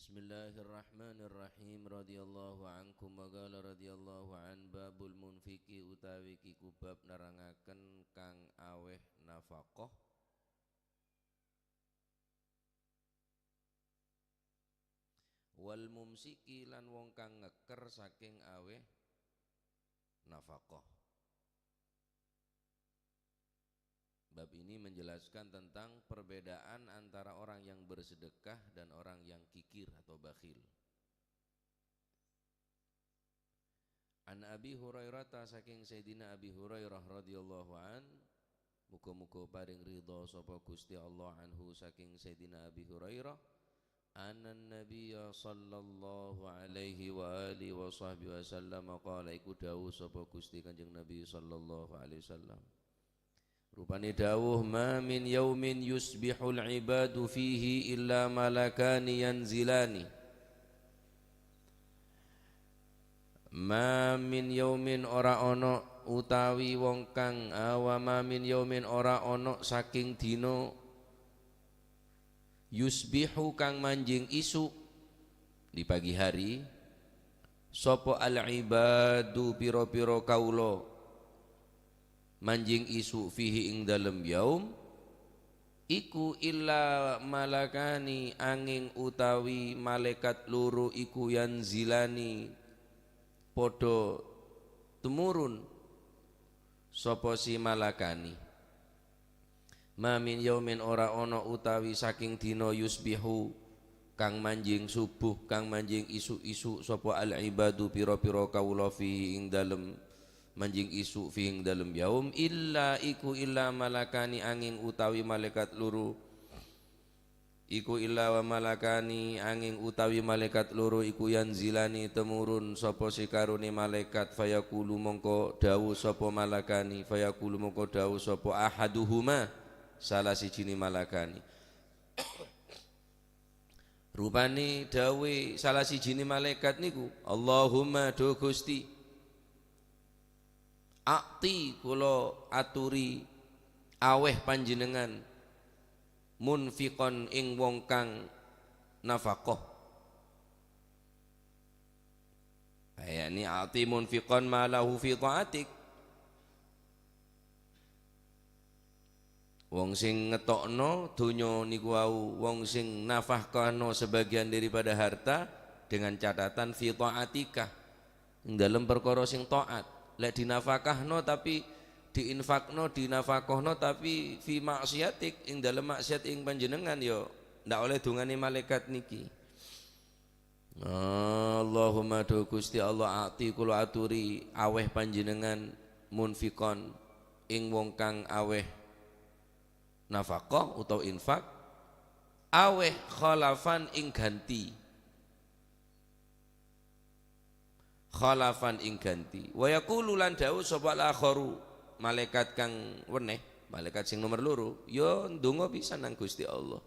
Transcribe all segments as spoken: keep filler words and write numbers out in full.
Bismillahirrahmanirrahim. Radhiyallahu ankum wa qala radhiyallahu an. Babul munfiki utawi kiku bab nerangaken kang aweh nafaqah. Wal mumsiki lan wong kang ngeker saking aweh nafaqah. Bab ini menjelaskan tentang perbedaan antara orang yang bersedekah dan orang yang kikir atau bakhil. An Abi Hurairah, saking Sayyidina Abi Hurairah radhiyallahu an, muga-muga paring ridha sapa Gusti Allah anhu, saking Sayyidina Abi Hurairah, anna Nabiyya sallallahu alaihi wa alihi wa sahbihi wasallam qala, iku dawuh sapa Gusti Kanjeng Nabi sallallahu alaihi wasallam. Rupane dawuh, "Ma min yaumin yusbihul ibadu fihi illa malakani yanzilani." Ma min yaumin, ora ono utawi wong kang, awa ma min yaumin, ora ono saking dina, yusbihu kang manjing isu, di pagi hari, sapa al-ibadu pira-pira kaula manjing isu fihi ing dalem yaum, iku illa malakani anging utawi malaikat loro iku yanzilani padha tumurun sapa si malakani. Ma min yaumin, ora ana utawi saking dina, yusbihu kang manjing subuh, kang manjing isu-isu, sapa al-ibadu pira-pira kawula fihi ing dalem, manjing isu fihi ing dalem yaum, illa iku illa malakani anging utawi malaikat loro. Iku illa wa malakani, anging utawi malaikat loro iku yanzilani temurun sapa sikarone malaikat, fayaqulu mongko dawuh sapa malakani, fayaqulu mongko dawuh sapa ahaduhuma, salah sijine malakani. Rupane dawuhe salah sijine malaikat niku, "Allahumma, do Gusti, a'ti, kula aturi aweh panjenengan, munfiqon, ing wong kang nafaqah." Ayani a'ti munfiqon ma lahu fi ta'atik. Wong sing ngetokno donya niku wau, wong sing nafakahno sebagian daripada harta dengan catatan fi ta'atika, ing dalem perkara sing taat. Lek dinafakahno tapi diinfakno, dinafakohno tapi fi maksiatik, ing dalem maksiat ing panjenengan, ya ndak oleh dungane malaikat niki. Allahumma, do Gusti Allah, a'ti, kula aturi aweh panjenengan, munfiqon, ing wong kang aweh nafaqah utawa infak, aweh khalafan ing ganti. Khalafan ing ganti. Wa yaqulu, lan dawuh sapa al-akharu, malaikat kang weneh, malaikat sing nomer loro, ya ndonga pisan nang Gusti Allah.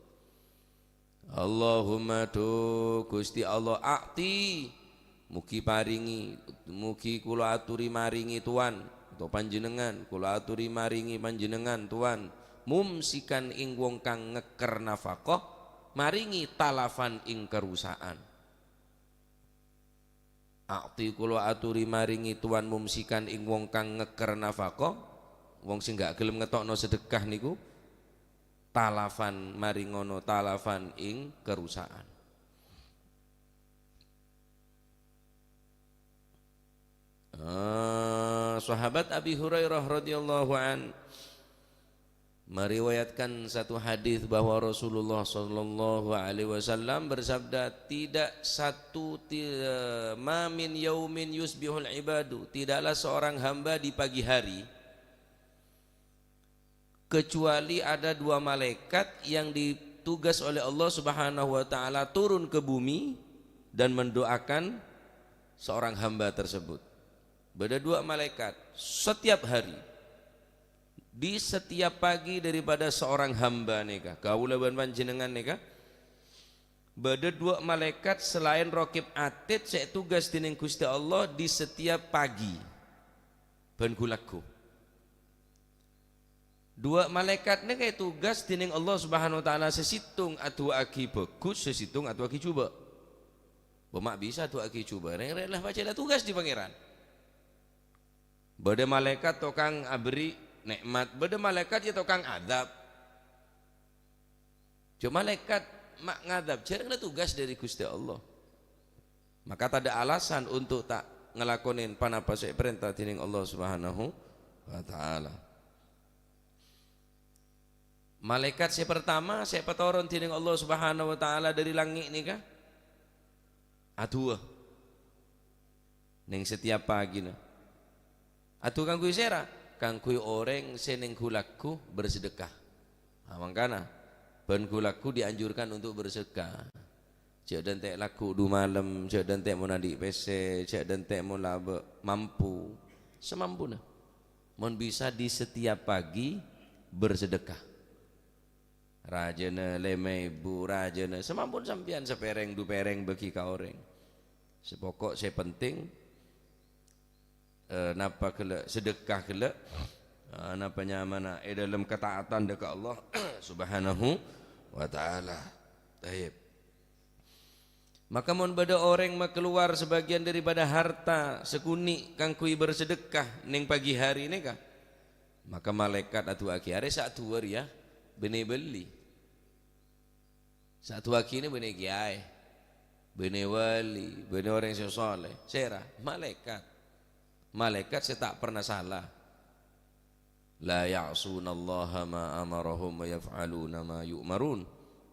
Allahumma, do Gusti Allah, a'ti, mugi paringi, mugi kula aturi maringi, Tuan, utawa panjenengan, kula aturi maringi panjenengan, Tuan, mumsikan, ing wong kang ngeker nafaqah, maringi talafan ing karusakan. A'ti, kula aturi maringi, Tuan, mumsikan, ing wong kang ngeker nafaqah, wong sing gak gelem ngetokno sedekah niku, talafan, maringono talafan ing karusakan. Ah, Sahabat Abi Hurairah radhiyallahu an meriwayatkan satu hadis bahwa Rasulullah sallallahu alaihi wasallam bersabda, "Tidak satu, ti-, ma min yaumin yusbihul ibadu, tidaklah seorang hamba di pagi hari, kecuali ada dua malaikat yang ditugas oleh Allah Subhanahu wa Ta'ala turun ke bumi dan mendoakan seorang hamba tersebut." Bada dua malaikat setiap hari. Di setiap pagi daripada seorang hamba neka, kaula ban panjenengan neka, bada dua malaikat selain Raqib Atid se tugas dening Gusti Allah di setiap pagi ban gu-lagu. Dua malaikat neka tugas dening Allah Subhanahu wa Ta'ala, sesitung adu'aagi bagus, sesitung adu'aagi juba. Bâ ma' bisa du'aaghi jhubâ', rèng-rèng la pajhât la tugas dâri Pangèran. Bâdâ malaèkat tokang aberri' nè'mat, bâdâ malaèkat yâ tokang adzab. Jhâ' malaèkat ma' ngadzab, jhâ' rèng la tugas dâri Ghustè Allah. Maka tadâ' alasan untuk ta' ngalakonè ponapa sè èparènta dâri Allah Subhanahu wa Ta'ala. Malaèkat sè partama sè èpatoron dâri Allah Subhanahu wa Ta'ala dâri langngè' nèka adu'a nèng setiap paghina. Adu'a kaangghuy sèra? Kaangghuy orèng sè nèng ghu-lagghu bersedekah. Nah, mangkana, bân ghu-lagghu dianjurkan untuk bersedekah. Jhâ' dântè' lagghu' du malem, jhâ' dântè' mon andi' pèssè, jhâ' dântè' mon la bâ-, mampu. Samampuna. Mon bisa di setiap pagi bersedekah. Rajâna lèma èbu, rajâna samampun sampèyan sapèrèng, du pèrèng bâgi ka orèng. Sè pokok, sè penting, eh, napa ghellâ', sedekah ghellâ', eh, napa nyamana è dâlem ketaatan dâ' ka Allah Subhanahu wa Ta'ala. Taib. Maka mon bâdâ orèng makalowar sabâgiyân dâripada harta sakonè' kaangghuy bersedekah nèng pagi hari nèka, maka malaèkat adu'aaghi, arè sè adu'a rèya bânnè bâli. Sè adu'aaghi nè bânnè kèyaè, bânnè wali, bânnè orèng sè soleh. Sèra? Malaèkat. Malaèkat sè ta' pernah sala. "La ya'sunallaha ma amarahum wa yaf'aluna ma yu'marun."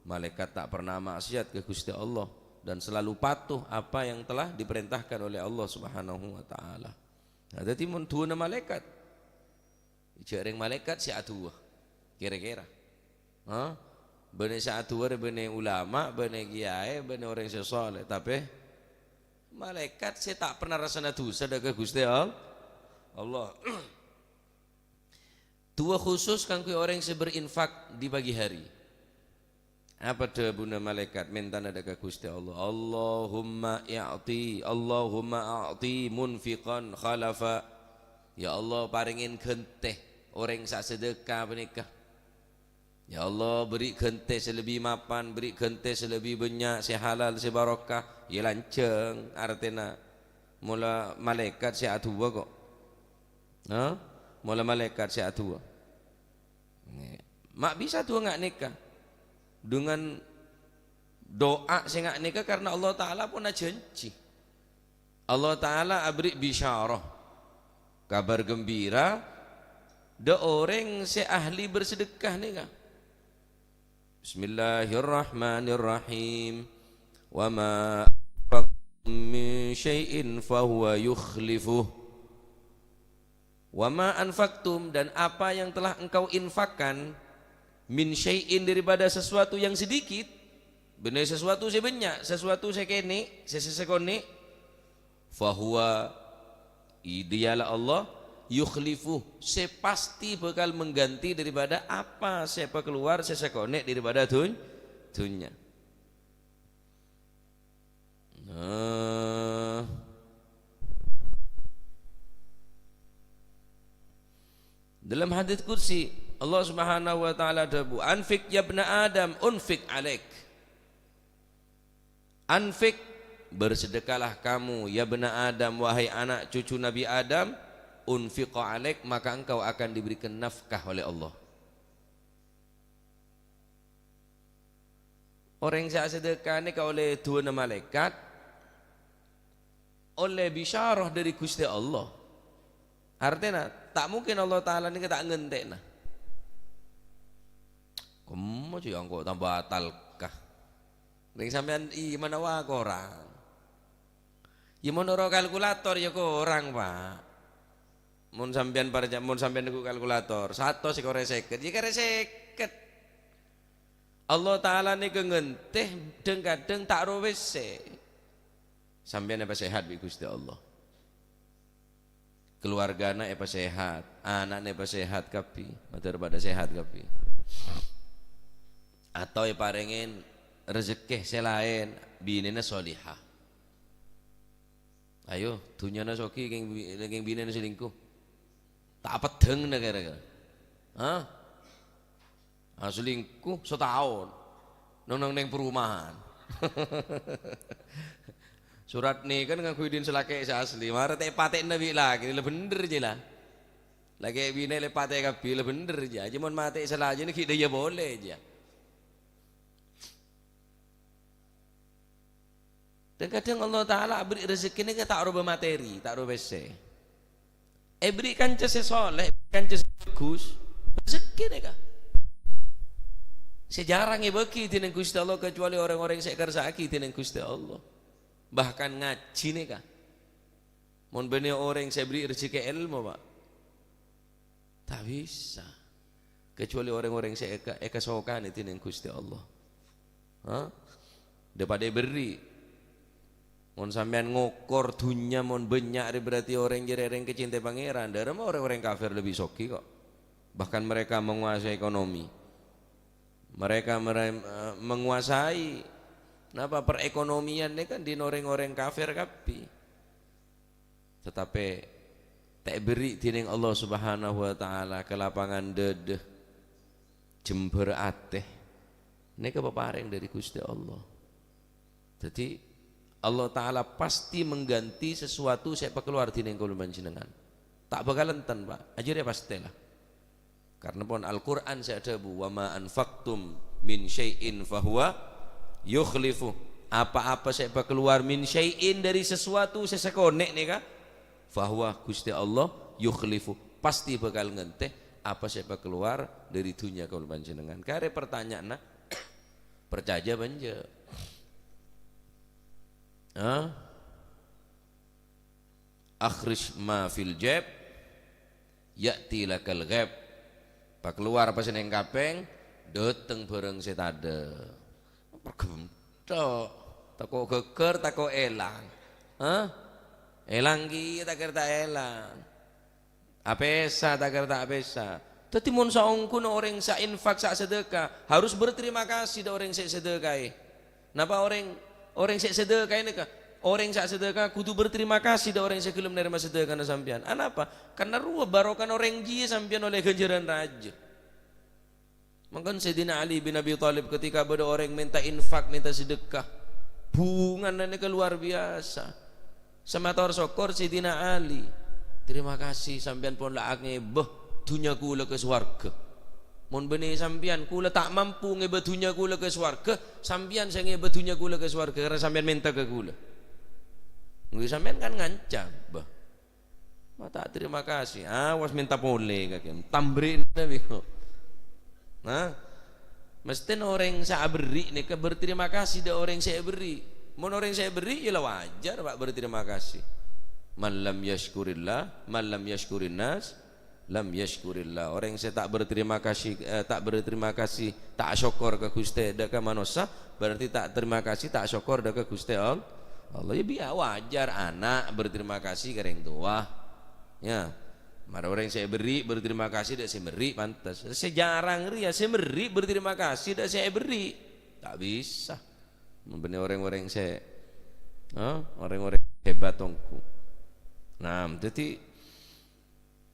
Malaèkat ta' pernah maksiat ka Ghustè Allah dan selalu patuh apa yang telah diperintahkan oleh Allah Subhanahu wa Ta'ala. Nah, dhâddhi mon du'ana malaèkat, jhâ' rèng malaèkat sè adu'a. Kèra-kèra. Ha? Bânnè sè adu'a rè bânnè ulama, bânnè kèyaè, bânnè orèng sè soleh. Tapè malaèkat sè ta' pernah rassana dhusa dâ' ka Ghustè All-, Allah. Du'a khusus kaangghuy orèng sè berinfak di pagi hari. Apa dhâbuna malaèkat mèntana dâ' ka Ghustè Allah? "Allahumma i'ti, Allahumma a'ti munfiqan khalafa." Ya Allah, parèngè ghântè orèng sè asadhâka panèka. Ya Allah, bâri' ghântè sè lebbi mapan, bâri' ghântè sè lebbi bânnya', sè halal, sè barokah. Ya lanjhâng artèna mola malaèkat sè adu'a kok. Ha? Mola malaèkat sè adu'a. Nè. Ma' bisa du'a nga' nèka. Dengan do'a sè nga' nèka karena Allah Ta'ala pon ajhânjhi. Allah Ta'ala aberri' bisyarah, kabar gembira, dâ' orèng sè ahli bersedekah nèka. Bismillahirrahmanirrahim. "Wa ma anfaqtum min syai'in fahuwa yukhlifuh." "Wa ma anfaqtum," dan apa yang telah engkau infakkan, "min syai'in," daripada sesuatu yang sedikit, bânnè sesuatu sè bânnya', sesuatu sè kènè', sè, sè sakonè', "fahuwa," i-, dialah Allah, "yukhlifuh," sè pasti bhâkal mengganti daripada apa sè èpakalowar sè sakonè' daripada dun-, dhunnya. Nah. Dalam hadits qudsi, Allah Subhanahu wa Ta'ala adhâbu, "Anfiq ya ibna Adam, unfiq alaik." Anfiq, bersedekahlah kamu, ya ibna Adam, wahai anak cucu Nabi Adam, unfiqa alaik, maka engkau akan diberikan nafkah oleh Allah. Orèng sè asadhâka nèka ollè du'âna malaèkat, ollè bisyarah dâri Ghustè Allah. Artèna, ta' mungkin Allah Ta'ala nèka ta' ngentè'na. Kemma jâ' engko' tambâ talka. Rèng sampèyan imanna wa korang. Ya, mon ro kalkulator, ya korang, Pak. Mon sampèyan parca-, mon sampèyan nèngghu kalkulator, satos èkorè sèket, ya èkorè sèket. Allah Ta'ala nèka ngentè, dhâng-kadhâng ta' ro pèssè. Sampèyan èpasèhat bi' Ghustè Allah. Kaluwargana èpasèhat, ana'na èpasèhat kabbhi, mandhâr padâ sèhat kabbhi. Atau èparèngè rejhekkè sè laèn, binèna sholihah. Ayo, dhunnyana soghi, kèng bi-, kèng binèna selingkuh. Ta' peddhâng na kèra-kèra. Hah? Ah, selingkuh sataon. Neng, neng, neng perumahan. Surat nèka kan ngangghuy dhin sè lakè' sè asli, mara ta' èpatè'ana bi' lakè', la bhender jiyâ la. Lakè' binè' la èpatè'è kabbhi, la bhender jiyâ. Jhâ' mon matè' sè lajâna ghi' dhâjâ polè jiyâ. Dhâng-kadhâng Allah Ta'ala aberri' rejekkè nèka ta' rowa materi, ta' rowa pèssè. Èberri' kanca sè soleh, kanca sè bhâghus, rejekkè nèka. Sè jhârâng èbâghi dhinèng Ghustè Allah, kecuali orèng-orèng sè èkarsa'aghi dhinèng Ghustè Allah. Bahkan ngajhi nèka. Mon bânnè orèng sè èberri' rejekkè èlmo, Pak. Ta' bisa. Kecuali orèng-orèng sè èka-, èkasokanè dhinèng Ghustè Allah. Ha? Dâ' padâ èberri'. Mon sampèyan ngokor dhunnya mon bânnya' rè, berarti orèng jârèya orèng kacintè Pangèran. Dâ'ramma orèng-orèng kafir lebbi soghi kok. Bahkan mereka menguasai ekonomi. Mereka mere-, eh, menguasai, napa, perekonomian nèka dhin orèng-orèng kafir kabbhi. Tatapè ta' èberri' dhinèng Allah Subhanahu wa Ta'ala kalapangan dâdâ, jembhâr atè. Nèka paparèng dâri Ghustè Allah. Dhâddhi, Allah Ta'ala pasti mengganti sesuatu sè èpakalowar dhinèng kaulâ panjhennengngan. Ta' bhâkal enten, Pak. Ajâriyâ pastè la. Karna pon Al-Qur'an sè adhâbu, "Wa ma anfaqtum min syai'in fahuwa yukhlifu." Apa-apa sè èpakalowar min syai'in dâri sesuatu sè sakonè' nèka, fahuwa, Ghustè Allah, yukhlifu, pasti bhâkal ngantè apa sè èpakalowar dâri dhunnya kaulâ panjhennengngan. Karè pertanyaanna, parcajâ apa enjâ'? Hah? "Akhrij ma fil jab, ya'ti lakal ghaib." Pakalowar apa sè neng kapèng, dâteng bhârâng sè tadâ'. Perghem-, Cok, tako' ghâggâr, tako' èlang. Hah? Èlang kèya ta' kèra ta' èlang. Apèsa ta' kèra ta' apèsa. Dhâddhi mon saongghuna orèng sè infak, sè sedekah, harus berterima kasih dâ' orèng sè sedekahè. Napa orèng, orèng sè sedekahè nèka? Orèng sè sedekah kodhu berterima kasih dâ' orèng sè ghellem narèma sedekahna sampèyan. Anapa? Karna rowa barokana orèng jiyâ sampèyan ollè ghânjhârân rajâ. Mangkana Sayyidina Ali bin Abi Thalib ketika bâdâ orèng mènta infak, mènta sedekah, bhungana nèka luar biasa. Sè mator sokkor Sayyidina Ali, "Terima kasih, sampèyan pon la angèbâ dhunnya kaulâ ka sowarghâ. Mon bânnè sampèyan, kaulâ ta' mampu ngèbâ dhunnya kaulâ ka sowarghâ, sampèyan sè ngèbâ dhunnya kaulâ ka sowarghâ, karna sampèyan mènta ka kaulâ." Ngghi, sampèyan kan ngancam, bâh. Ma' ta' terima kasih. Awas mènta polè kakè. Tambri' nabi kok. Nah, mestèna orèng sè aberri' nèka berterima kasih dâ' orèng sè èberri'. Mon orèng sè èberri', ya la wajar, Pak, berterima kasih. "Man lam yashkurillah, man lam yashkurin nas, lam yashkurillah." Orèng sè ta' berterima kasih, eh, ta' berterima kasih, ta' asokkor ka Ghustè dâ' ka manossa, berarti ta' terima kasih, ta' asokkor dâ' ka Ghustè All-, Allah. Ya, biya wajar ana' berterima kasih ka rèng towa. Ya. Mara orèng sè èberri' berterima kasih dâ' sè merri', pantes. Sè jhârâng rèya sè merri' berterima kasih dâ' sè èberri'. Ta' bisa. Mon bânnè orèng-orèng sè, ha? Orèng-orèng hebat ongghu. Nah, dhâddhi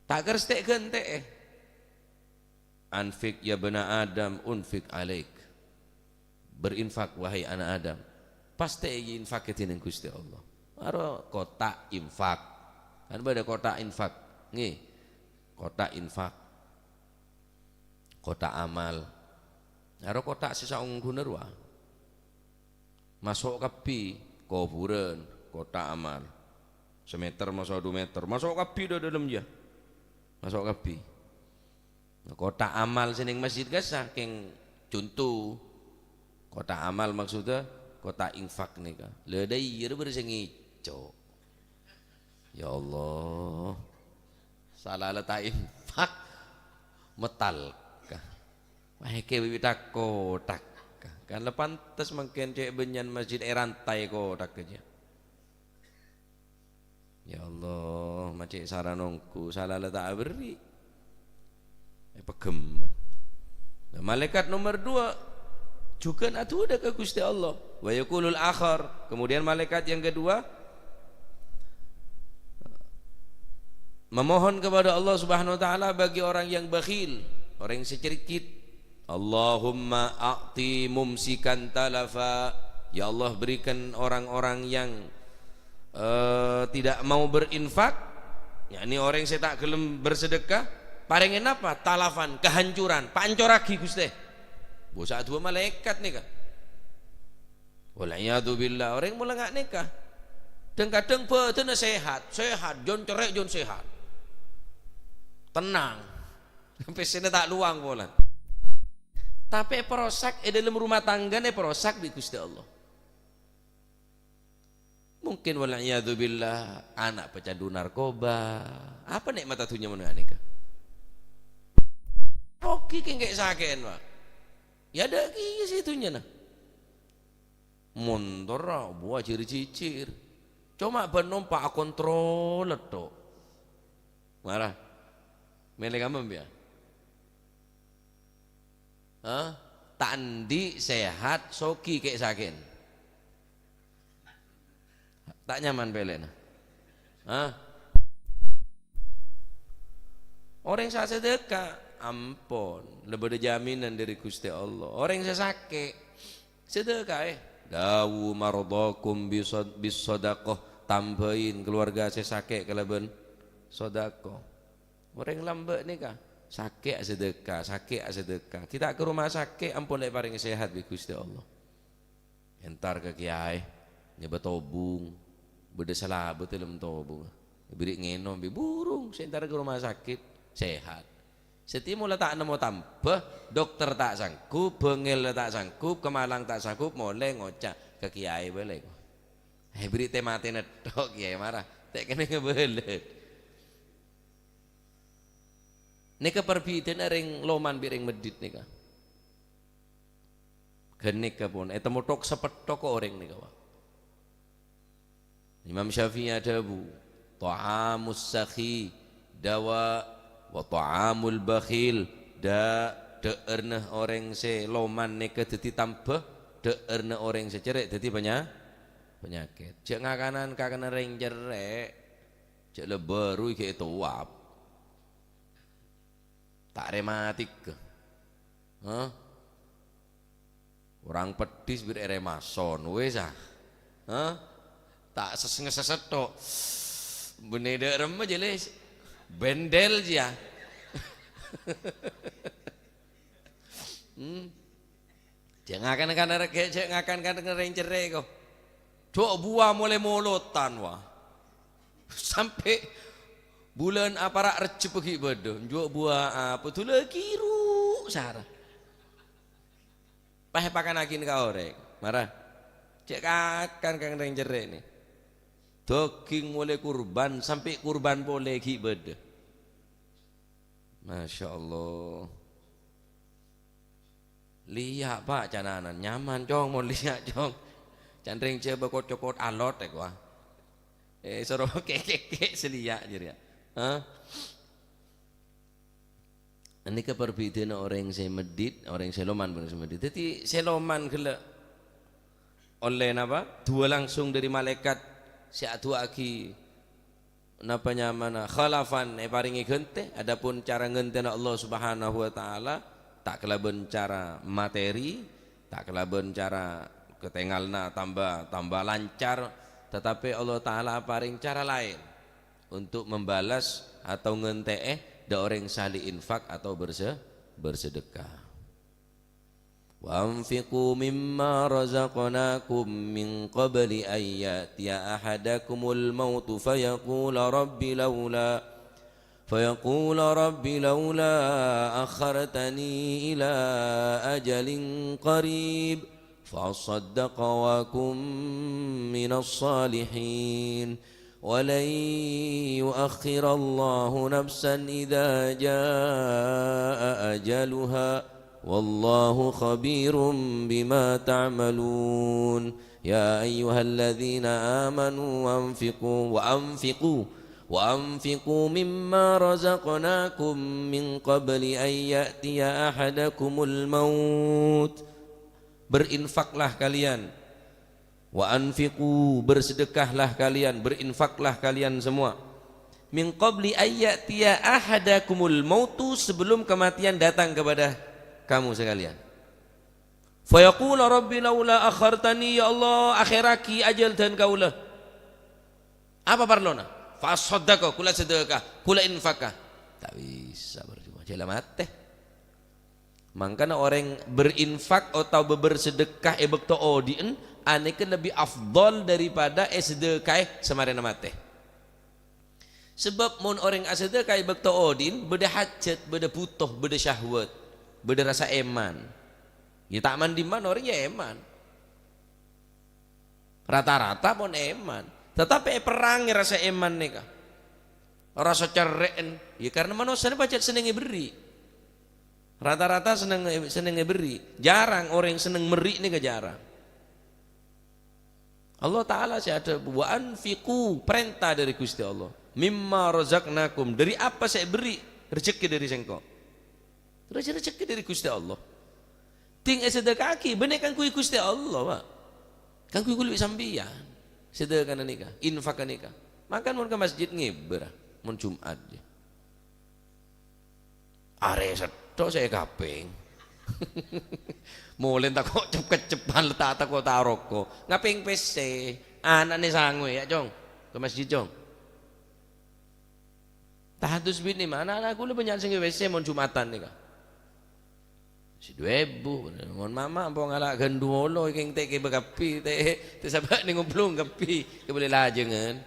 ta' kèra satèya ghântè'è. "Anfiq ya bana Adam, unfiq alaik." Berinfak, wahai ana' Adam. Pastè èinfakkè dhinèng Ghustè Allah. Aro kotak infak. Kan bâdâ kotak infak. Ngghi. Kotak infak. Kotak amal. Aro kotak sè saongghuna rowa. Maso' kabbhi, kobhurân, kotak amal. Samèter maso' du mèter. Maso' kabbhi dâ' dâlem, ya. Maso' kabbhi. Kotak amal sè neng masjid kassa', kèng conto. Kotak amal maksudnya kotak infak nèka. Lha, dâ' iyâ bâri' sè ngèco'. Ya Allah. Sala la ta' infak. Metalka. Wah, èkè bibi' tak-kotak. Kan la pantes mangkèn cè' bânnya'an masjid èrantai kotak kèya. Ya Allah, ma' cè' sara ongghu, sala la ta' aberri'. Èpegghemmen. Nah, malaikat nomor dua juga adu'a ka Ghustè Allah. Wa yaqulul akhar. Kemudian malaikat yang kedua memohon kepada Allah Subhanahu wa Ta'ala bagi orang yang bakhil, orang yang sè cerkit. "Allahumma a'ti mumsikan talafa." Ya Allah, berikan orang-orang yang eh, tidak mau berinfak, yakni orèng sè ta' ghellem bersedekah, parèngè napa? Talafan, kehancuran, paancorraghi, Ghustè. Bâ' sè adu'a malaèkat nèka. Wal iyadzu billah, orèng mola nga' nèka. Dhâng-kadhâng bhâdhânna sehat, sehat, jhân cerrè' jhân sehat. Tenang. Pèssèna ta' lowang polana. Tapè èparosak è dhâlem rumah tangghâna, èparosak bi' Ghustè Allah. Mungkin wal iyadzu billah, ana' pecandu narkoba. Apa nè'matta dhunnya mon nga' nèka? Soghi kèng kè' sakè'an, Pak. Ya, dâ' kèya sè dhunnyana. Montorra, buwâ jhir-jhijhir. Coma bân nompa' akontrol tok. Mara. Mèlè kamma, ya? Hah? Ta' andi' sehat, soghi kè' sakè'an. Ta' nyaman pèlèna. Hah? Orèng sè asedekah, ampon, la bâdâ jaminan dâri Ghustè Allah. Orèng sè sakè', sedekah, eh. Dawu mardhakum bisod-, bisodaqoh, tambâi keluarga sè sakè' kalabân sodaqoh. Orèng lambâ' nèka, sakè' asedekah, sakè' asedekah. Ghi' ta' ka roma sakè', ampon la èparèngè sehat bi' Ghustè Allah. Entar ka kèyaè, nyèbâ tobung, bâdâ salabut è dhâlem tobung. Èbèrri' ngènom, bi' burung, sè entar ka roma sakè', sehat. Satèya mola ta' nemmo tambâ, dokter ta' sanggup, bângèl ta' sanggup, kamalang ta' sanggup, molè ngoca' ka kèyaè bâlâi. Èbèrri' tè-matèna tok kèyaè mara, ta' kènè ngabâlâ. Nèka parbhidhâna rèng Loman bi' rèng Meddhit nèka. Ghânèka pon ètemmo tok-sapettok orèng nèka, Pak. Imam Syafi'i adhâbu, "Ta'amus sakhi dawa wa ta'amul bakhil da." Dhâ'ârna orèng sè loman nèka dhâddhi tambâ, dhâ'ârna orèng sè cerrè' dhâddhi panya-, panyakèt. Jhâ' ngakanan-kakanan rèng cerrè', jhâ' la bârui ghi' ètowap. Ta' rematik. Hah? Orèng peddhis bi' rè-, remason, wis, ah. Hah? Ta' ses-, ngeseset tok. Bânnè dâ' remma jâ' lè bendel jiyâ. Hmm. Jhâ' ngakan-ngakan rè-, jhâ' ngakan-ngakan rèng cerrè' ko. Jhâ' buwâ molè molotan, wah. Sampè' bulân apara' Rejjeb ghi' bâdâ. Jhâ' buwâ apa? Dulâ ghiru sara. Pas èpakannaghi ka orèng. Mara. Jhâ' kakan kang rèng cerrè' nè. Dâging molè kurban, sampè' kurban polè ghi' bâdâ. Masya Allah. Liya', Pak, cananan. Nyaman, Cong, mon liya', Cong. Can rèng Jhâbâ kot-cokot alot, èkowa. Eh, soro kèkè' sè liya' jârèya. Hah? Nèka parbhidhâna orèng sè meddhit, orèng sè loman, bân sè meddhit. Dhâddhi, sè loman ghellâ' ollè napa? Du'a langsung dâri malaèkat sè adu'aaghi napa nyamana khalafan èparèngè ghântè, adapun cara ghântèna Allah Subhanahu wa Ta'ala ta' kalabân cara materi, ta' kalabân cara katèngalna tamba, tamba lancar, tetapi Allah Ta'ala aparèng cara laèn untuk membalas atau ngentè'è dâ' orèng sè ahli infak atau berse-, bersedekah. وأنفقوا مما رزقناكم من قبل أن يأتي أحدكم الموت فيقول رب لولا، فيقول رب لولا أخرتني إلى أجل قريب فأصدق وأكن من الصالحين ولن يؤخر الله نفسا إذا جاء أجلها والله خبير بما تعملون. يا أيها الذين آمنوا أنفقوا، وأنفقوا، وأنفقوا مما رزقناكم من قبل أن يأتي أحدكم الموت. Berinfaklah kalian. Wa anfiqu, bersedekahlah kalian, berinfaklah kalian semua. Min qabli an ya'tiya ahadakumul mautu, sebelum kematian datang kepada kamu sekalian. Fayaqula, "Rabbi laula akhartani, ya Allah, akhèrraghi ajhâl dân kaulâ. Apa parlona? Fasodako, kula sedekah, kula infaka. Ta' bisa, parcoma. Jhâ' la matè. Mangkana orèng berinfak otabâ bersedekah è bâkto odi'en, anèka lebbi afdhal daripada èsedekahè samarèna matè. Sabâb mon orèng asedekah è bâkto odi'en, bâdâ hajat, bâdâ buto, bâdâ syahwat, bâdâ rassa èman. Yâ, ta' man-dimman orèng yâ èman. Rata-rata pon èman. Tetapi èperrangè rassa èman nèka. Rassa cerrè'en. Yâ, karna manossa nèka pajhât sennengngè berri'. Rata-rata senneng, sennengngè berri'. Jhârâng orèng senneng merri' nèka jhârâng. Allah Ta'ala sè adhâbu, "Wa anfiqu," parènta dâri Ghustè Allah. "Mimma razaqnakum," dâri apa sè èberri' rejekkè dâri sèngko'. Terros rejekkè dâri Ghustè Allah. Dhing èsedekahaghi, bânnè kaangghuy Ghustè Allah, Pak. Kaangghuy kaulâ bi' sampèyan. Sedekana nèka, infak nèka. Mangkana mon ka masjid ngèbâr, mon Jum'at, yâ. Arè sèttong sè kapèng. Molè tako' cep-keccepan, ta' tako' taroko. Ngapèng pèssè. Ana'na sangoè, yâ, Cong. Ka masjid, Cong. Tahadus binè, ma, ana'-ana' kaulâ bânnya' sè ngèbâ pèssè mon Jumatan nèka. Sè du èbu, mon mama ampon ngala' ghândhu olo, kèng ta' èghibâ kabbhi, ta', ta' sabâ' nèng oblung kabbhi, kabâlâ lajângan.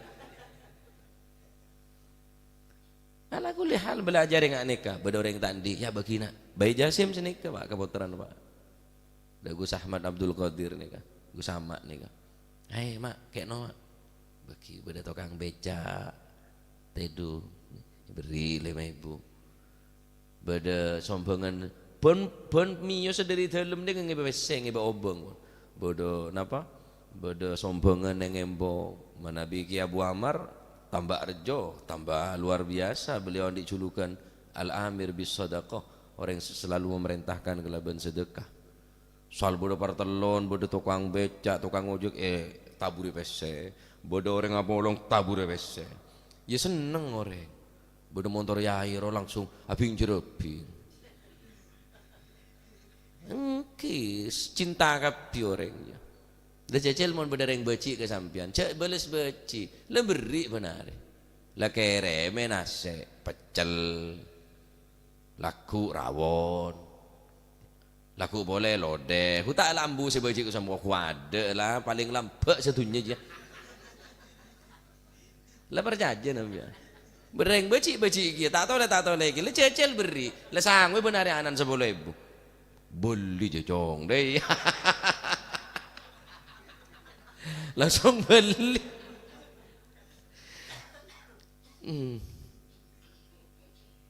Ala kulli hal, bâlâjhâr nga' nèka, bâdâ orèng ta' andi', yâ bâghi, na'. Bayi Jasim sanèka, Pak, kapottrana, Pak. Dâ' Gus Ahmad Abdul Qadir nèka, Gus Ama' nèka. "Aè, Ma', kèno, Ma'." Bâghi bâdâ tokang bèca', tèdung, èberri' lèma èbu. Bâdâ sombhângan, bân, bân mèyosa dâri dâlem nèka ngèbâ pèssè, ngèbâ obâng. Bâdâ napa? Bâdâ sombhângan nèng embo. Manabi Kè Abu Amar, tamba rèjjhâ, tamba luar biasa. Beliau andi' julukan Al-Amir bis Sadaqah, orèng sè selalu memerintahkan kalabân sedekah. Sal bâdâ partellon, bâdâ tokang bèca', tokang ojek, eh, taburè pèssè. Bâdâ orèng apolong, taburè pèssè. Yâ senneng orèng. Bâdâ montor yâ aèro langsung abhing-jhârabhing. Èngghi, cinta kabbhi orèng, yâ. La jhâjhâl mon bâdâ rèng bâji' ka sampèyan, jhâ' bâles bâji'. La berri' bân arè. La kèrèmè nasè', peccel, lagghu' rawon. Lagghu' polè lodeh, hu ta' la ambu sè bâji' ku sampo' ku adâ' la, palèng lambâ' sadhunnya jiyâ. La parcajâ sampèyan. Bâreng bâji'-bâji' kèya, ta' tolè, ta' tolè kèya, la jhâjhâl berri', la sangoè bân arè ana'na sapolo èbu. Belliyâ, Cong, dâi. Langsung belliyâ. Hmm.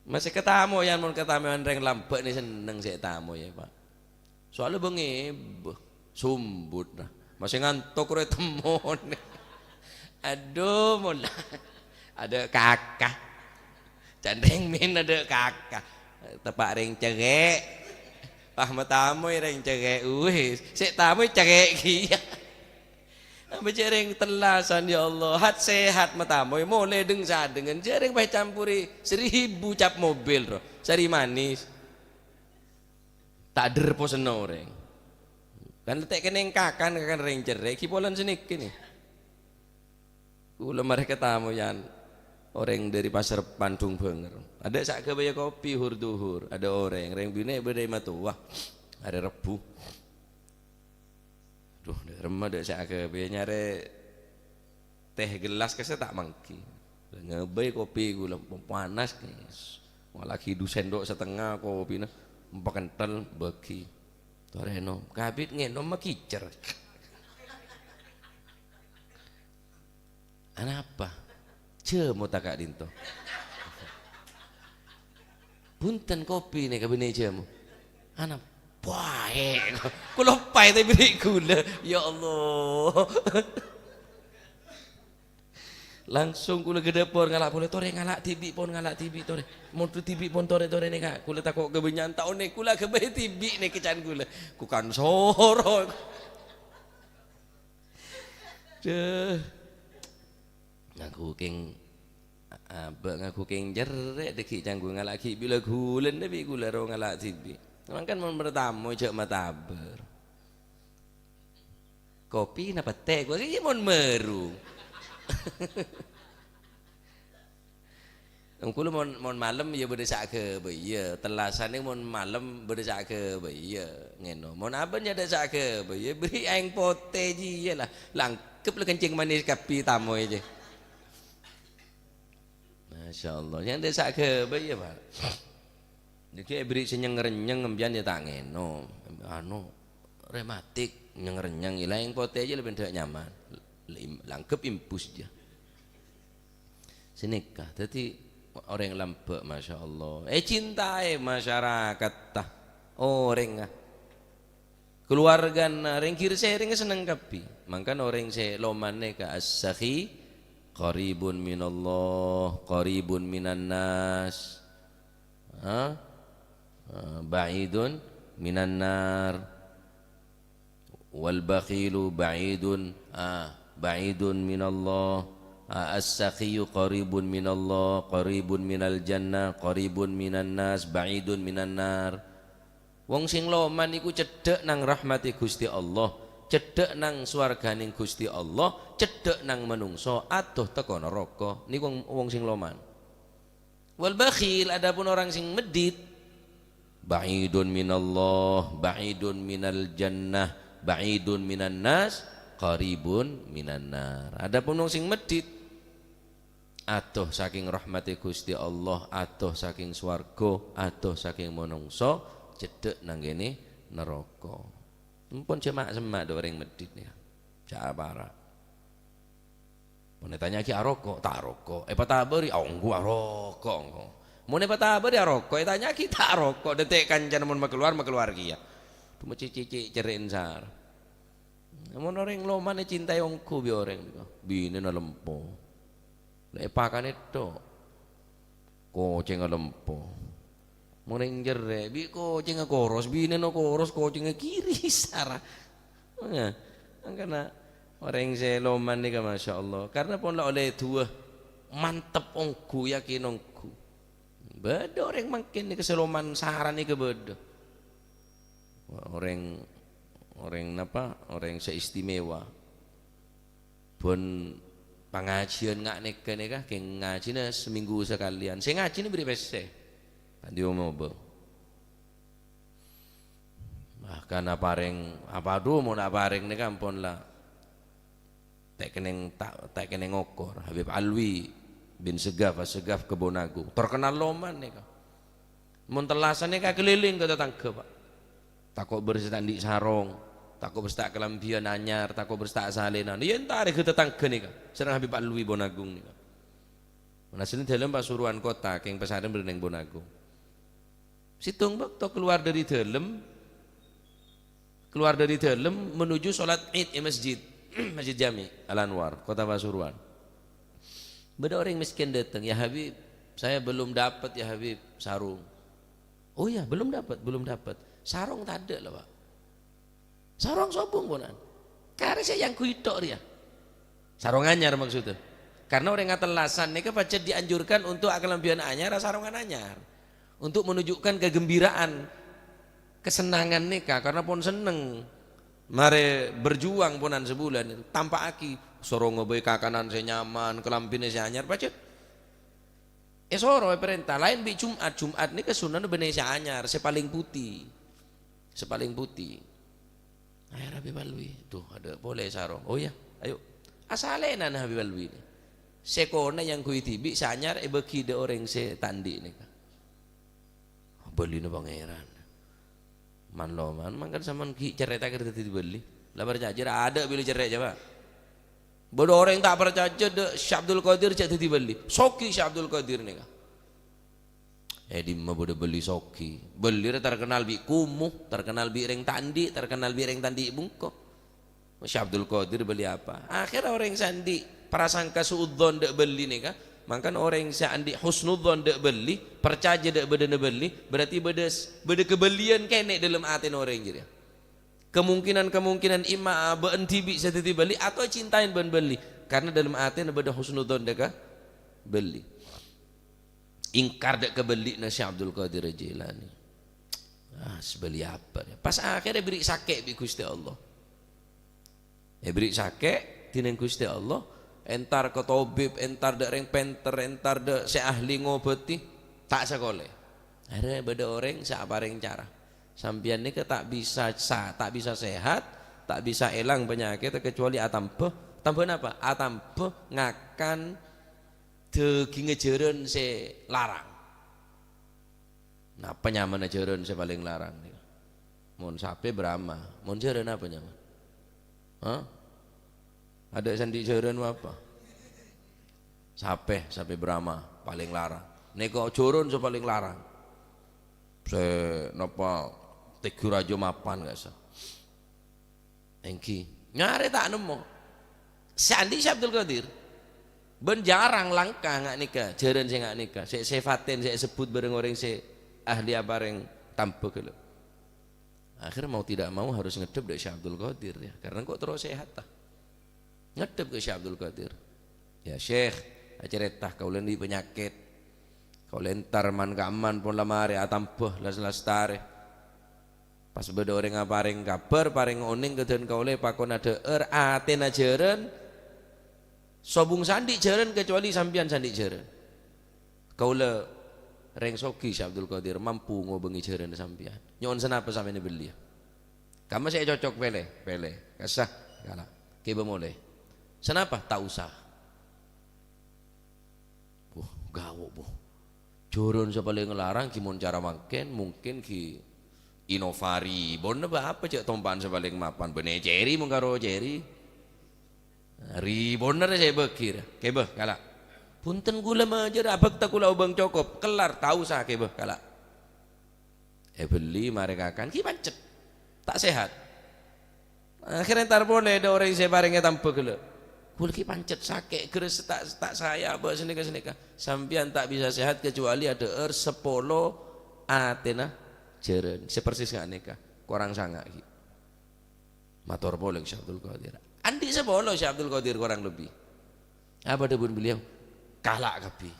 Masè katamoyan, mon katamoyan rèng lambâ' nè senneng sè ètamoyè, Pak. Soalnya bângè, bâh, sumbut, nah. Masè ngantok rowa ètemmonè. Adhu, mola. Adâ' kaka. Can rèng mèn adâ' kaka. Teppa' rèng cèrè'. Pas matamoy rèng cèrè', wis. Sè tamoy cèrè' kèya. Apa jhâ' rèng tellasan, ya Allah. Hat sehat matamoy, molè dheng-sadhengan. Jhâ' rèng pas ècampori seribu cap mobil, ro. Sari manis. Ta' dher posenna orèng. Kan la ta' kennèng kakan, kakan rèng cèrè', ghi polana sanèka nè. Kaulâ marè katamoyan orèng dâri Pasar Pandung bânger. Adâ' sè aghâbâyâ kopi hur-duhur. Adâ' orèng, rèng binè' bâdâ è matowa. Arè Rebbhu. Duh, dâ' remma dâ' sè aghâbâyâ nyarè tèh gelas kassa ta' mangghi. Ngabây kopi kaulâ, panas, guys. Malah ghi du sendok setengah kopina, empakenthel, bâghi. Torè ènom. Kabit ngènom makècèr. Anapa? Jhâmo ta' ka'dinto. Bhunten, kopi nèka bânnè jhâmo. Anapa? Paè'. Kaulâ paè' ta' èberri' kaulâ. Ya Allah. Langsung kaulâ ka dâpor ngala' polè, "Torè ngala' dhibi', pon ngala' dhibi', torè. Mon dhibi', pon torè, torè nèka. Kaulâ tako' kabânnya'an ta' onèng, kaulâ aghâbây dhibi' nèka can kaulâ." Kukan soro. Dâh. Ngangghuy kèng, a-, abâ' ngangghuy kèng cèrè' dâgghi' canggu ngala' ghi' bilâ ghulâna bi' kaulâ ro ngala' dhibi'. Mangkana mon partama jhâ' matabâr. Kopi napa tè? Kopi mon mèrung. Engko' la mon, mon malem ya bâdâ sè aghâbâyâ, tellasanè mon malem bâdâ sè aghâbâyâ, ngènom. Mon abân ya tadâ' sè aghâbâyâ, bâri' aèng potè jiyâ la, langkep la kencing manis kabbhi tamoy jiyâ. Masya Allah, yang tadâ' sè aghâbâyâ, Pak. Dhâddhi èbâri' sè nyeng-rènyeng empèyan ya ta' ngènom. Anu, rematik, nyeng-rènyeng, la aèng potè jiyâ lebbi nyaman. Langkep impus jiyâ. Sanèka. Dhâddhi orèng lambâ', masya Allah. Ècintaè masyarakatta. Orèngnga. Kaluwargana, rèng ghir-sèrèngnga senneng kabbhi. Mangkana orèng sè loman nèka as-sakhi qaribun minallah, qaribun minan nas. Ha? Eh, ba'idun minan nar. Wal bakhilu ba'idun, ah, ba'idun minallah. Ah, as-sakhiyyu qaribun minallah, qaribun minal jannah, qaribun minan nas, ba'idun minan nar. Wong sè loman iku cedhâk nang rahmaté Gusti Allah, cedhâk nang sowarganing Gusti Allah, cedhâk nang manungsa, adoh teko naraka. Niku wong, wong sè loman. Wal bakhil, adapun orang sing medhit, ba'idun minallah, ba'idun minal jannah, ba'idun minan nas, qaribun minan nar. Adapun wong sing medhit, adoh saking rahmate Gusti Allah, adoh saking swarga, adoh saking manungsa, cedhek nang kene neraka. Empon cema'-sema' dha' oreng medhit nèka. Ca' para'. Mon ètanya'aghi aroko', ta' aroko'. Èpatabâri, a, ongghu aroko', ongghu. Mon èpatabâri aroko', ètanya'aghi ta' aroko'. Dântè' kancana mon makalowar, makalowar kèya. Coma cè'-cè' cerre'en sara. Mon oreng loman ècintae ongghu bi' oreng nèka. Binèna lempo. La èpakanè tho'. Kocengnga lempo. Mon oreng cerre', bi' kocengnga koros, binèna koros, kocengnga kiri sara. Nah, angkana oreng sè loman nèka, masya Allah. Karena pon la olle du'a, mantep ongghu, yakin ongghu. Bâdâ oreng mangkèn nèka sè loman sara nèka bâdâ. Oreng, oreng napa? Oreng sè istimewa. Bân pangajiân nga' nèka nèka, kèng ngajina samènggu sakalèyan. Sè ngajina bâri' pèssè. Ta' andi' omoba. Bahkan apareng, apa dhu mon apareng nèka ampon la ta' kennèng, ta', ta' kennèng okor. Habib Alwi bin Segaf, Segaf Kebon Agung. Terkenal loman nèka. Mon tellasan nèka keliling ka tatangga, Pak. Tako' bârâs ta' andi' sarong, tako' bârâs ta' kalambhiyân anyar, tako' bârâs ta' salènan. Iyâ, entarè ka tatangga nèka, sareng Habib Alwi Bonagung nèka. Mon asli dâlem Pasuruan Kota, kèng pasarèn bâdâ neng Bonagung. Sèttong bâkto kalowar dâri dâlem, kalowar dâri dâlem menuju sholat Id è masjid, Masjid Jami Al-Anwar, Kota Pasuruan. Bâdâ orèng mèskèn dâteng, "Ya Habib, saya belum dapat, ya Habib, sarung." "Oh ya, belum dapat, belum dapat." Sarong tadâ' la, Pak. Sarong sobung, ponan. Karè sè èangghuy tho' rèya. Sarong anyar maksudnya. Karena orèng atellasan nèka pajhât dianjurkan untuk akalambhiyân anyar, asarongan anyar. Untuk menunjukkan kegembiraan, kesenangan nèka, karena pon senneng. Marè berjuang ponan sabulan, tampa'aghi, sarongnga bhâi kakanan sè nyaman, kalambhina sè anyar, pajhât. Èsoro, èparènta, laèn bi' Jum'at. Jum'at nèka sunnana bânnè sè anyar, sè palèng putè. Sè palèng putè. Aher Habib Alwi. Duh, adâ' polè sarong. Oh ya, ayo. Asalènan Habib Alwi. Sè kona èangghuy dhibi', sè anyar èbâghi dâ' orèng sè ta' andi' nèka. Bâlina Pangèran. Man-loman, mangkana sampeyan ghi' cerrè' ta' kèra dhâddhi bâli. La parcajâ, ra adâ' bilâ cerrè', coba. Bâdâ orèng ta' parcajâ dâ' Syekh Abdul Qadir jhâ' dhâddhi bâli. Soghi Syekh Abdul Qadir nèka. È dimma bâdâ bâli soghi? Bâli rè terkenal bi' kumuh, terkenal bi' rèng ta' andi', terkenal bi' rèng ta' andi' bungko. Syekh Abdul Qadir bâli apa? Akhirnya orèng sè andi' prasangka su'udzon dâ' bâli nèka, mangkana orèng sè andi' husnudzon dâ' bâli, parcajâ dâ' bâdâna bâli, berarti bâdâ s-, bâdâ kabâliyân kènè' dâlem atèna orèng jârèya. Kemungkinan-kemungkinan imma abâ'na dhibi' sè dhâddhi bâli, atau cintaèn bân bâli, karena dâlem atèna bâdâ husnudzon dâ' ka bâli. Ingkar dâ' kabâlina Syekh Abdul Qadir Jailani. Ah, sè bâli apa? Pas akhirnya èbèrri' sakè' bi' Ghustè Allah. Èbèrri' sakè' dhinèng Ghustè Allah, Entar ka tobib, entar dâ' rèng pènter, entar dâ' sè ahli ngobâti, ta' sakolè. Arè bâdâ orèng sè aparèng cara. Sampèyan nèka ta' bisa sa-, ta' bisa sehat, ta' bisa èlang panyakèt kecuali atamba. Tamba napa? Atamba ngakan dhâgingnga jhârân sè larang. Napa nyamana jhârân sè palèng larang nèka? Mon sapè Brahma, mon jhârân apa nyamana? Hah? Adâ' sè andi' jhârân apa? Sapè, sapè Brahma palèng larang. Nèka jhârân sè palèng larang. Sè napa tèghâ rajâ mapan ka'issa'. Èngghi, nyarè ta' nemmo. Sè andi' Syekh Abdul Qadir. Bân jhârâng langka nga' nèka, jhârân sè nga' nèka, sè sèfatèn, sè èsebbhut bhâreng orèng sè ahli aparèng tamba ghellâ'. Akhir mau tidak mau harus ngeddhep dâ' Syekh Abdul Qadir, ya, karena engko' terro sehat, ta. Ngeddhep ka Syekh Abdul Qadir. "Ya, Syekh, acarèta kaulâ andi' panyakèt. Kaulâ entar man-kamman pon la marè atamba las-lastarè." Pas bâdâ orèng aparèng kabhâr, parèng onèng ka dân kaulâ, pakon adhâ'âr, atèna jhârân, sobung sè andi' jhârân, kecuali sampèyan sè andi' jhârân. Kaulâ rèng soghi, Syekh Abdul Qadir, mampu ngobângè jhârân sampèyan. Nyo'on sanapa sampèyan èbelliyâ? Kamma sè ècocok pèlè, pèlè. Ka'issa', kala'. Kèbâ molè. Sanapa? Ta' osa. Wah, gawok, Bu. Jhârân sè palèng larang ghi mon cara mangkèn, mungkin ghi Innova Reborn bâ apa, cè' tompa'an sè palèng mapan. Bânnè Cherry, mon karo Cherry. Reborn rè sè èbâghi, rè. Kèbâ, kala'. Bhunten, kaulâ majâr, abhâkta kaulâ obâng cokop. Kellar, ta' osa, kèbâ, kala'. Èbelli, marè kakan, ghi pancet. Ta' sehat. Akhirnya entar polè dâ' orèng sè parèngè tamba ghellâ'. Kaulâ ghi pancet sakè', gerres ta', ta' saya, bâ' sanèka-sanèka. Sampèyan ta' bisa sehat kecuali adhâ'âr sapolo atèna jhârân. Sè persis nga' nèka. Korang sanga' ghi. Mator polè ka Syekh Abdul Qadir. Andi' sapolo Syekh Abdul Qadir korang lebbi. Apa dhâbuna beliau? Kala' kabbhi.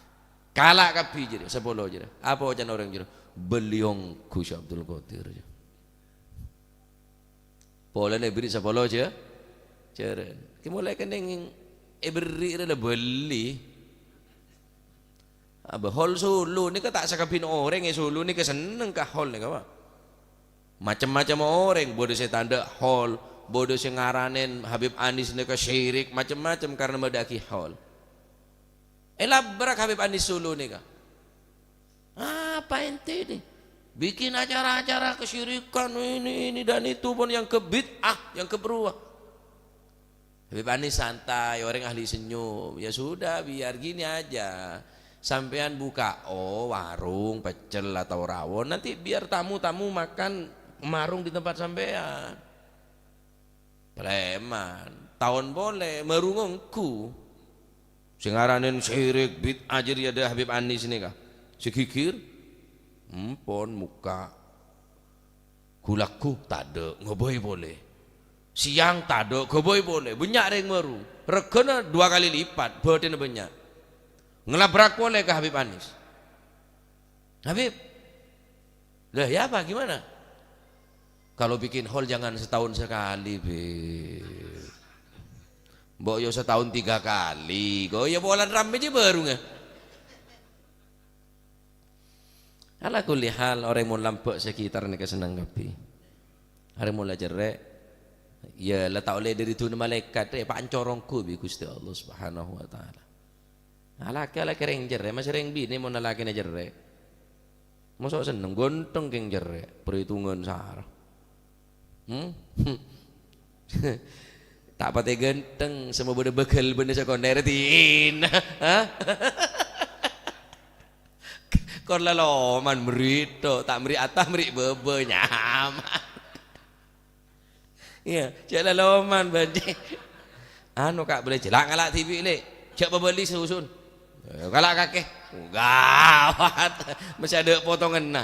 Kala' kabbhi jârèya, sapolo jârèya. Apa oca'na orèng jârèya? Bâli ongghu Syekh Abdul Qadir. Polana èberri' sapolo jâ-, jhârân. Kè molaè kennèng èberri' rè la bâli. Abâ, hol Solo nèka ta' sakabbhiyânna orèng è Solo nèka senneng ka hol nèka, Pak. Macem-macem orèng, bâdâ sè tandhâ' hol, bâdâ sè ngaranè Habib Anis nèka syirik, macem-macem karena madâ'aghi hol. Èlabrak Habib Anis Solo nèka. Apa ente ini? Bikin acara-acara kesyirikan ini, ini dan itu pon èangghep bid'ah, èangghep rowa. Habib Anis santai, orèng ahli senyum. Ya sudah, biar gini aja. Sampèyan buka, oh, warung pecel atau rawon. Nanti biar tamu-tamu makan warung di tempat sampèyan. Preman, taon polè, marung ongghu. Sè ngaranè syirik, bid'ah jârèya dâ' Habib Anis nèka. Sè ghighir, empon mokka'. Ghu-lagghu tadâ', ngobâi polè. Sèyang tadâ', ghâbây polè. Bânnya' rèng marung. Règhâna dua kali lipat, bâdâna bânnya'. Ngelabrak polè ka Habib Anis. "Habib, lah ya apa, gimana? Kalau bikin hol jangan setahun sekali, Bib. Mbok yo setahun tiga kali. Kok ya polana rammè jâ bârungnga." Ala kulli hal, orèng mon lambâ' sekitar nèka senneng kabbhi. Arè mon la cerrè', ya la ta' ollè dâri duna malaèkat, rè, pancor ongghu bi' Ghustè Allah Subhanahu wa Ta'ala. Alakè-alakè rèng cerrè', ma' sè rèng binè' mon alakèna cerrè'. Mosok senneng, ghântheng kèng cerrè', parètongan sara. Hmm? Ta' patè ghântheng, sè mabâdâ bâgâl bânnè sakonè' rè dina. Hah? Kor laloman mèrri' to, ta' mèrri' ata, mèrri' bâbâ, nyaman. Iyâ, jhâ' laloman, bânnè. Anu, Ka', bâli jhâ' la ngala' dhibi', Lè'. Jhâ' pabâli susun. Eh, kala' kakè. Gawat. Mesti adâ' potonganna.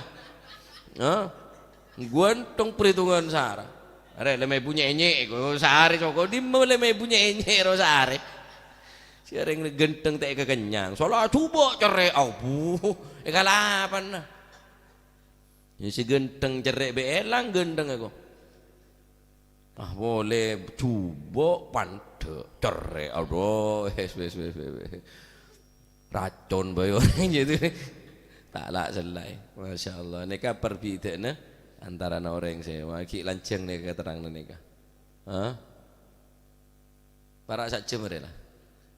Hah? Ghântheng parètongan sara. Arè lèma èbu nyè'-ènyè', ko' sarè soko dimma lèma èbu nyè'-ènyè' ro sarè. Sè rèng ghântheng ta' èkakennyang. Sala jhubâ' cerrè', abu. Èkalapanna. Yâ sè ghântheng cerrè' bâ' èlang ghântheng èko. Ah, polè jhubâ' pan-, Dhu, cerrè', aduh, wes, wes, wes, wes, wes. Racon bhâi orèng gitu. Ta' la-, sella. Masya Allah. Nèka perbedhâ'ânna antarana orèng sè, wah, ghi' lanjhâng nèka katerranganna nèka. Hah? Para' sajjhâm rè la.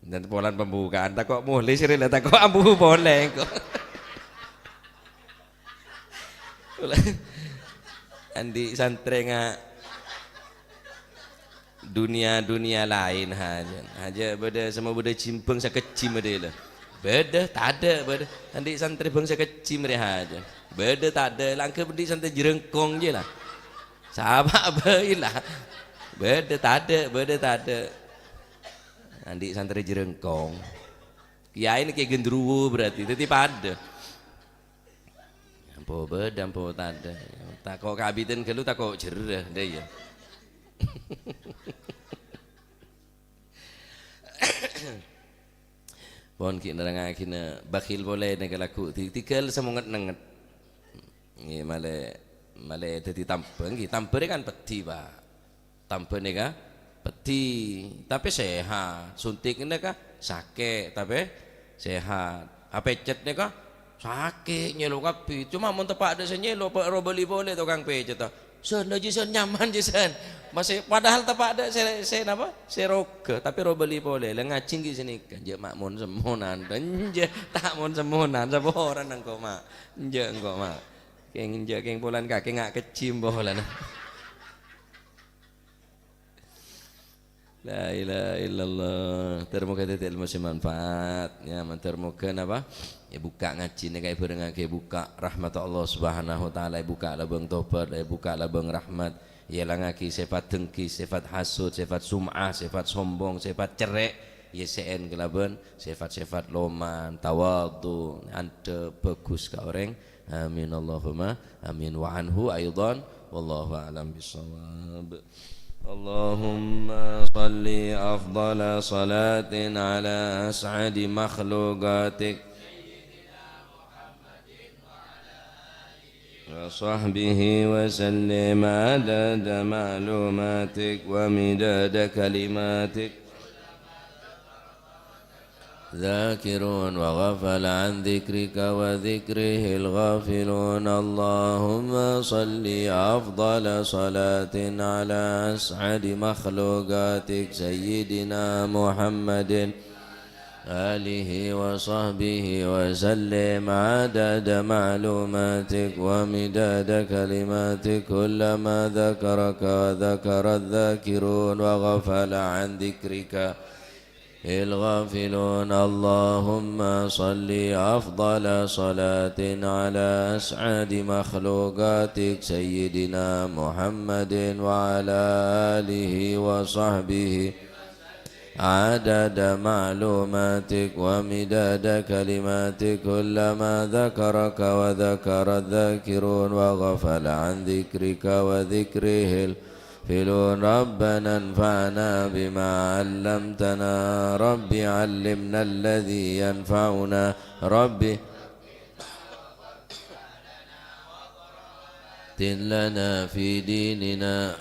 Dan polana pembukaan, tako' molè sè rè la, tako' ambu polè engko'. Andi' santrè nga-, dunia-dunia laèn hajân. Hajân bâdâ, sè mabâdâ jimbâng sakejjim adâ la. Bâdâ, tadâ', bâdâ. Andi' santrè bâng sakejjim rè hajân. Bâdâ, tadâ', la anggep andi' santrè jerengkong jiyâ la. Sapa bhâi la. Bâdâ, tadâ', bâdâ, tadâ'. Andi' santrè jerengkong. Kiyaèna Kè Gendruwo berarti, dhâddhi padâ. Ampo bâdâ, ampo tadâ'. Tako' kabiten ghâllu, tako' jerrâ, dâ' iyâ. Pon ghi' nerrangngaghinâ bakhil polè nèka lagghu' di-, dighâl samonget-nenget. Ngghi, malè, malè dhâddhi tambhâ, ngghi, tambhâ rè kan peddhi, Pak. Tambhâ nèka peddhi, tapè sehat. Suntik nèka sakè', tapè sehat. Apècet nèka sakè', nyèlo kabbhi. Coma mon teppa' adâ' sè nyèlo, pa-, ro bâli polè tokang pècetta. "San, la jiyâ, San, nyaman jiyâ, San." Masè, padahal teppa' adâ' sè, sè napa? Sè roga, tapè ro bâli polè. La ngajhi ghi' sanèka. Enjâ', Ma', mon-semmonan. Enjâ', ta' mon-semmonan. Saporana engko', Ma'. Enjâ' engko', Ma'. Kèng enjâ', kèng polana kakè nga' kejjim polana. La ilaha illallah. Ter moghâ dhâddhi ilmu sè manfaat. Ya, mandhâr moghâ napa? Èbukka' ngajhi nèka èbhârengngaghi èbukka' rahmat Allah Subhanahu wa Ta'ala, èbukka' labâng tobat, èbukka' labâng rahmat. Èlangngaghi sèfat dengki, sèfat hasud, sèfat sum'ah, sèfat sombong, sèfat cerrè'. Èyessè'è kalabân sèfat-sèfat loman, tawadhu, andhâp, bhâghus ka orèng. Amin, Allahumma amin. Wa anhu aidan. Wallahu a'lam bissawab. Allahumma shalli afdhala shalatin ala as'adi makhluqatik wa sahbihi wa sallim adada ma'lumatik wa midada kalimatik. الذاكرون وغفل عن ذكرك وذكره الغافلون. اللهم صل أفضل صلاة على أسعد مخلوقاتك سيدنا محمد، آله وصحبه وسلم عدد معلوماتك ومداد كلماتك، كلما ذكرك وذكر الذاكرون وغفل عن ذكرك الغافلون. اللهم صل أفضل صلاة على أسعد مخلوقاتك سيدنا محمد وعلى آله وصحبه عدد معلوماتك ومداد كلماتك، كلما ذكرك وذكر الذاكرون وغفل عن ذكرك وذكره الغافلون. ربنا انفعنا بما علمتنا. رب علمنا الذي ينفعنا. رب لنا في ديننا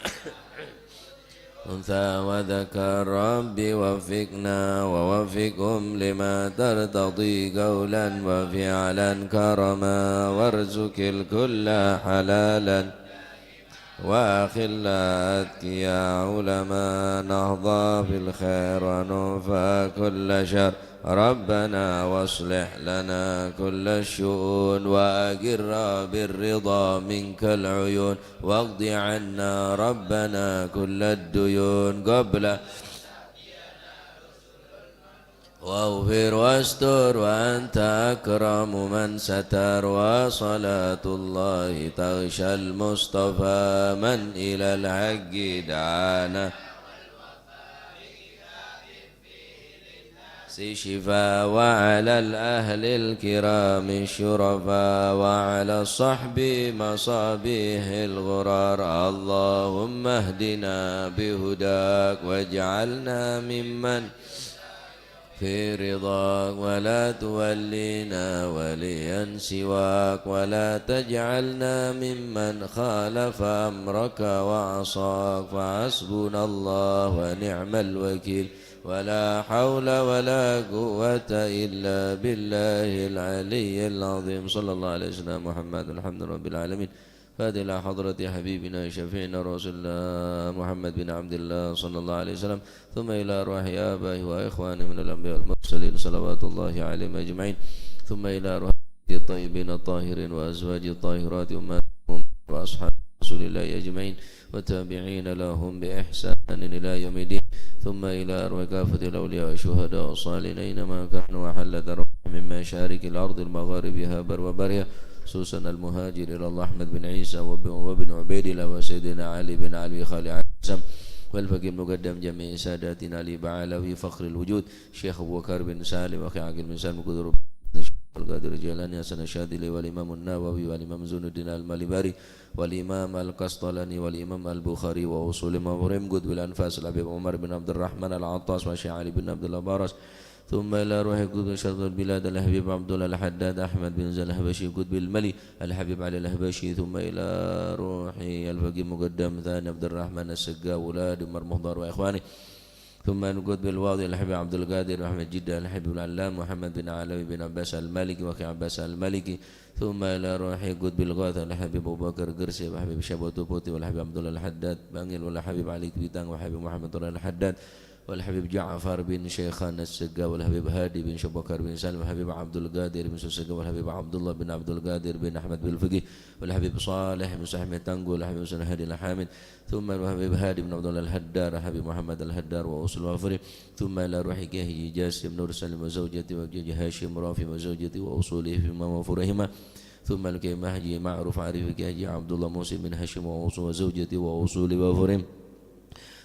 أنثى وذكر. رب وفقنا ووفقهم لما ترتضي قولا وفعلا كرما، وارزق الكل حلالا وأخلاء أتقياء علماء نهضى في الخير ونوفى كل شر. ربنا واصلح لنا كل الشؤون وأقر بالرضا منك العيون واقض عنا ربنا كل الديون قبل واغفر واستر وأنت أكرم من ستر، وصلاة الله تغشى المصطفى من إلى الحق دعانا شفاء، وعلى الأهل الكرام الشرفاء، وعلى الصحب مصابيح الغرر. اللهم اهدنا بهداك واجعلنا ممن في رضاك، ولا تولينا وليا سواك، ولا تجعلنا ممن خالف أمرك وعصاك، فحسبنا الله ونعم الوكيل، ولا حول ولا قوة إلا بالله العلي العظيم. صلى الله على سيدنا محمد، الحمد لله رب العالمين. فاتحة إلى حضرة حبيبنا شفيعنا رسول الله محمد بن عبد الله صلى الله عليه وسلم، ثم إلى أرواح آبائه وإخوانه من الأنبياء والمرسلين صلوات الله عليهم أجمعين، ثم إلى أرواح الطيبين الطاهرين وأزواج الطاهرات أمهات المؤمنين وأصحاب رسول الله أجمعين والتابعين لهم بإحسان إلى يوم الدين، ثم إلى أرواح كافة الأولياء والشهداء والصالحين أينما كانوا وحلت أرواحهم من مشارق الأرض لمغاربها برها وبحرها، خصوصا المهاجر إلى الله أحمد بن عيسى وب-، وابن عبيد الله وسيدنا علي بن علوي خالي عليه السلام والفقيه المقدم جميع ساداتنا علي بعلوي فخر الوجود شيخ أبو بكر بن سالم وأخي عقيل بن سالم قدر الشيخ عبد القادر الجيلاني حسن الشاذلي والإمام النووي والإمام زين الدين المالباري والإمام القسطلاني والإمام البخاري وأصول مفاهيم قطب الأنفاس الحبيب عمر بن عبد الرحمن العطاس والشيخ علي بن عبد الله باراس، ثم إلى روح قطب شرق البلاد الحبيب عبد الله الحداد أحمد بن زين الحبشي قطب الملي الحبيب علي الحبشي، ثم إلى روح الفقيه مقدم ثاني عبد الرحمن السقاف وأولاد عمر مخضر وإخوانه، ثم إلى قطب الواضح الحبيب عبد القادر أحمد جدة الحبيب العلامة محمد بن علوي بن عباس المالكي وأخي عباس المالكي، ثم إلى روح قطب الغوث الحبيب أبو بكر قرسي والحبيب شبوت بوتي والحبيب عبد الله الحداد بانجل والحبيب علي كبيتان والحبيب محمد طلال الحداد والحبيب جعفر بن شيخان السقاف والحبيب هادي بن شبكر بن سالم والحبيب عبد القادر بن سوسقاف والحبيب عبد الله بن عبد القادر بن أحمد بالفقيه والحبيب صالح بن سحمي تانقو والحبيب حسين هادي الحامد، ثم الحبيب هادي بن عبد الله الحدار والحبيب محمد الحدار وأصول وفره، ثم إلى روح كي حجي جاسم نور سالم وزوجته وكي حجي هاشم رافي وزوجته وأصوله فيما وفرهما، ثم الكي حجي معروف عارف كي حجي عبد الله موسى بن هاشم وأصول وزوجته وأصول وفرهم.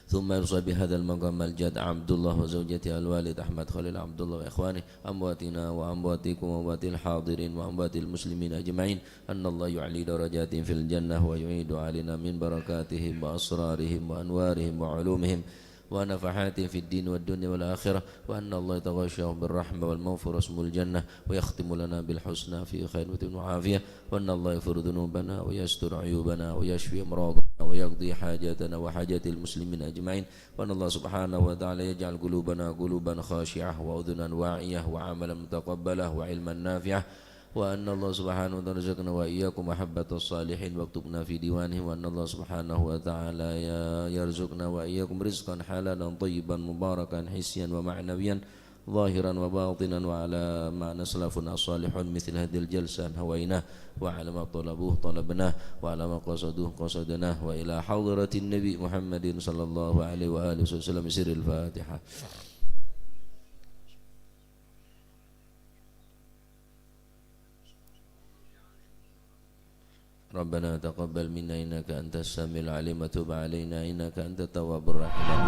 ثم يوصى بهذا المقام الجد عبد الله وزوجته الوالد أحمد خليل عبد الله وإخوانه، أمواتنا وأمواتكم وأموات الحاضرين وأموات المسلمين أجمعين، أن الله يعلي درجاتهم في الجنة ويعيد علينا من بركاتهم وأسرارهم وأنوارهم وعلومهم ونفحاتهم في الدين والدنيا والآخرة، وأن الله يتغشاهم بالرحمة والمغفرة واسم الجنة، ويختم لنا بالحسنى في خير وعافية، وأن الله يغفر ذنوبنا ويستر عيوبنا ويشفي أمراضنا ويقضي حاجاتنا وحاجات المسلمين أجمعين، وأن الله سبحانه وتعالى يجعل قلوبنا قلوبا خاشعة وأذنا واعية وعملا متقبلا وعلما نافعا، وأن الله سبحانه وتعالى يرزقنا وإياكم محبة الصالحين ويكتبنا في ديوانهم، وأن الله سبحانه وتعالى ي-، يرزقنا وإياكم رزقا حلالا طيبا مباركا حسيا ومعنويا ظاهرا وباطنا، وعلى ما أن سلفنا الصالحون مثل هذه الجلسة نويناه، وعلى ما طلبوه طلبناه، وعلى ما قصدوه قصدناه، وإلى حضرة النبي محمد صلى الله عليه وآله وسلم. سر الفاتحة. ربنا تقبل منا إنك أنت السميع العليم وتب علينا إنك أنت التواب الرحيم.